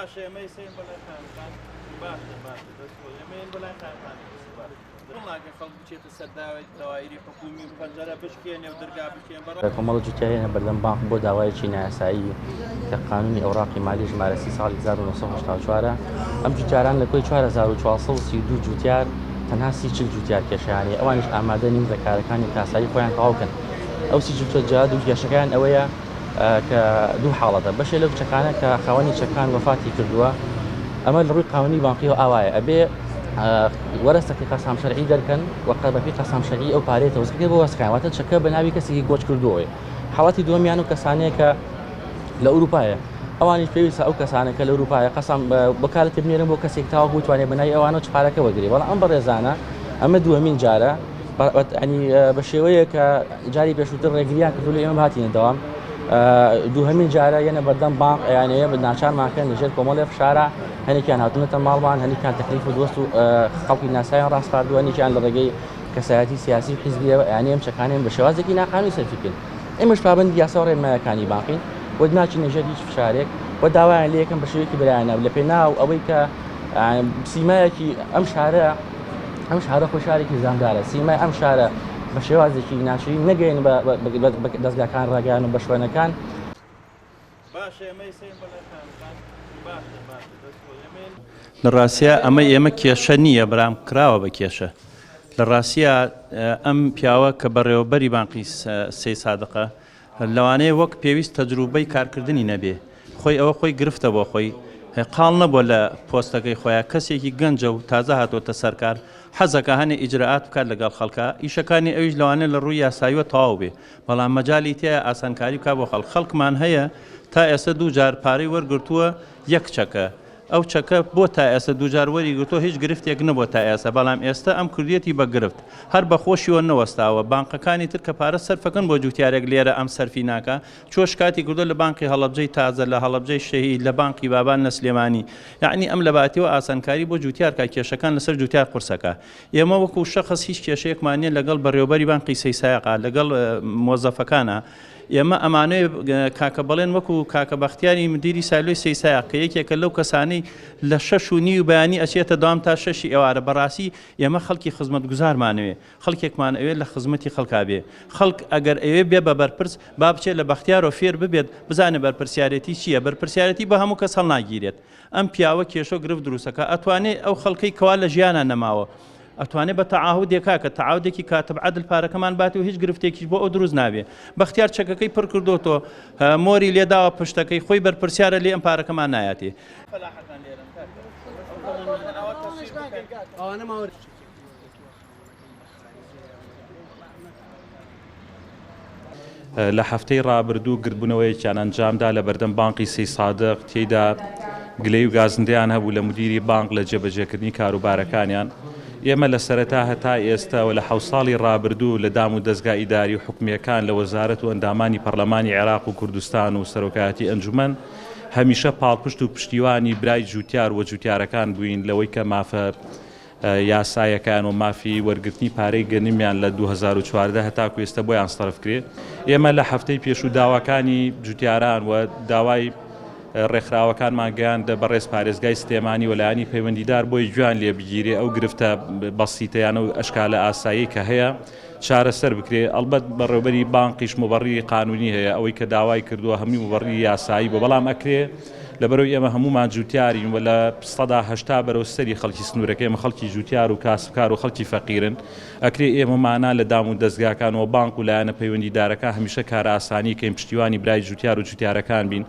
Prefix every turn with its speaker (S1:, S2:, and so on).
S1: باشە ئێمە ئێستا بۆ لای قایمقام باشە باشە دەست خۆش ئێمە بۆ لای قایمقام
S2: کۆمەڵە جوتیارێنە بەردەم بانق بۆ داوایەکی نایاسایی کە قانونی ئەوراقی مالی ژمارە سی ساڵی 1984 ئەم جوتیاران لە کۆی 4432 جوتیار تەنها سی چل جوتیار کێشیانەیە ئەوانیش ئامادە نین ڕێکارەکانی تاسایی خۆیان تەواو کەن ئەو سی جوتە جاد و کێشەکان ئەوەیە کە دوو حاڵەتە بەشێ لەو چەکانە کە خاوەنی چەکان وەفاتی کردووە ئەمە لە ڕووی قانونی بانقیەوە ئاوایە ئەبێ وەرەسەتی قەسام شەرعی دەرکەن و بەپی قەسام شەرعی ئەو پارەیە تەوزیع بۆ وەرسەکان واتە چەکە بە ناوی کەسێکی گۆچ کردووەوەی حاڵەتی دووەمیان و کەسانەیە کە لە ئەوروپایە ئەوانیش پێویستە ئەو کەسانە کە لە ئەوروپایە قەسام وەکالەتی بنێرن بۆ کەسێک تاوەکو بتوانێت بە ناوی ئەوانەوە پارەکە وەرگرێ بەڵام ئەم بەڕێزانە ئەمە دووەمین جارە بە شێوەیە کە جاری پێشووتر ڕێگریان کردو لە ئێمە هاتینە دەوام دووهەمین جارە یەنە بەردەم بانق ئەیانەیە بە ناچارمانکەن لەژێر کۆمەڵێ فشارە هەنێکیان هاتوونەتە ماڵمان هەنێکیان تەکلیف و دۆست و خەڵکی ناسایان ڕاسپاردووە هەنێکیان لە ڕێگەی کەسایەتی سیاسی و حیزبیەوە ئەیانەیە ئەم چەکانەیان بە شێوازێکی ناقانوونی سەرفی بکەین ئێمەش پابەندی یاسا و ڕێنمایەکانی بانقین و ناچینە ژێر هیچ فشارێک و داوایان لێ یەکەم بە شێوەیەکی برایانە لە پێناو ئەوەی کە سیمایەکی ئەم شارە ئەم شارە خۆی شارێکی زامدارە سیمای ئەم شارە بە شێوازێکی ناشرین نەگەین بە دەزگاکان ڕاگەیان و بە شوێنەکان.
S1: لە ڕاستیا ئەمە ئێمە کێشە نییە برام کراوە بە کێشە لە ڕاستیا ئەم پیاوە کە بەڕێوەبەری بانقی سەی سادقە لەوانەیە وەک پێویست تەجروبەی کارکردنی نەبێ خۆی ئەوە خۆی گرفتە بۆ خۆی قاڵ نەبووە لە پۆستەکەی خۆیا کەسێکی گەنجە و تازە هاتۆتە سەر کار حەزەکا هەنێ ئیجرائات بکات لەگەڵ خەڵکا ئیشەکانی ئەویش لەوانەیە لە ڕووی یاساییوە تەواو بێ بەڵام مەجالی تیایە ئاسانکاری بکات بۆ خەڵک خەڵکمان هەیە تا ئێستا دوو جار پارەی وەرگرتووە یەک چەکە ئەو چەکە بۆ تا ئێستا دووجار وەری گرتووە هیچ گرفتێک نەبووە تا ئێستا بەڵام ئێستا ئەم کردویەتی بە گرفت هەر بە خۆشیوە نەوەستاوە بانقەکانی تر کە پارە سەرفەکەن بۆ جوتیارێک لێرە ئەم سەرفی ناکا چوە شکاتی کردوە لە بانقی هەڵەبجەی تازە لە هەڵەبجەی شەهید لە بانقی بابان لە سلێمانی یەعنی ئەم لەباتیەوە ئاسانکاری بۆ جوتیار کا کێشەکان لەسەر جوتیار قورسەکا ئێمە وەکو شەخس هیچ کێشەیەکمان نیە لەگەڵ بەڕێوەبەری بانقی سەیسایەقا لەگەڵ مۆزەفەکانا ئێمە ئەمانەوێ کاکە بەڵێن وەکو کاکە بەختیاری مدیری سایلۆی سەیسایەق کە یەکێکە لەو کەسانەی لە شەش و نیو بەیانی ئەچێتە دەوام تا شەشی ئێوارە بەڕاستی ئێمە خەڵکی خزمەتگوزارمانەوێ خەڵکێکمان ئەوێ لە خزمەتی خەڵکا بێ خەڵک ئەگەر ئەوێ بێ بە بەرپرس با بچێت لە بەختیارەوە فێر ببێت بزانێ بەرپرسیارێتی چییە بەرپرسیارێتی بە هەموو کەس هەڵناگیرێت ئەم پیاوە کێشەو گرفت دروستەکا ئەتوانێ ئەو خەڵکەی کەوا لە ژیانا نەماوە ئەتوانێ بە تەعاهودێک کاکە تەعاهودێکی کاتب عەدل پارەکەمان باتێ و هیچ گرفتێکیش بۆ ئەو دروست نابێ بەختیار چەکەکەی پڕ کردۆتۆ مۆری لێداوە پشتەکەی خۆی بەرپرسیارە لێ ئەم پارەکەمان نایاتێ.
S3: لە هەفتەی ڕابردوو گردبوونەوەیەکیان ئەنجامدا لە بەردەم بانقی سەیسادق، تێیدا گلەیی و گازندەیان هەبوو لە مودیری بانق لە جێبەجێکردنی کاروبارەکانیان. ئێمە لە سەرەتا هەتا ئێستا و لە حەوت ساڵی ڕابردوو لە دام و دەزگا ئیداری و حکومییەکان لە وەزارەت و ئەندامانی پەڕلەمانی عێراق و کوردستان و سەرۆکایەتی ئەنجومەن هەمیشە پاڵپشت و پشتیوانی برای جوتیار و جوتیارەکان بووین لەوەی کە مافە یاسایەکان و مافی وەرگرتنی پارەی گەنمیان لە 2014 هەتاکو ئێستا بۆیان سەرف کرێ. ئێمە لە هەفتەی پێشوو داواکانی جوتیاران و داوای ڕێکخراوەکانمان گەیاندە بەڕێز پارێزگای سلێمانی و لایەنی پەیوەندیدار بۆی گوێیان لێ بگیرێ ئەو گرفتە بەسیتەیانە و ئەشکالە ئاساییەی کە هەیە چارەسەر بکرێ ئەڵبەت بەڕێوبەری بانقیش موبەڕیری قانونی هەیە ئەوەی کە داوای کردووە هەمووی موبەڕیری یاسایی بووە بەڵام ئەکرێ لەبەرەوەی ئێمە هەموومان جوتیارین و لە 80% بەرەو سەری خەڵکی سنوورەکە ئێمە خەڵکی جوتیار و کاسبکار و خەڵکی فەقیرن ئەکرێ ئێمەمانە لە دام و دەزگاکان و بانق و لایەنە پەیوەندیدارەکان هەمیشە کارئاسانی کەین پشتیوانی برای جوتیار و جوتیارەکان بین.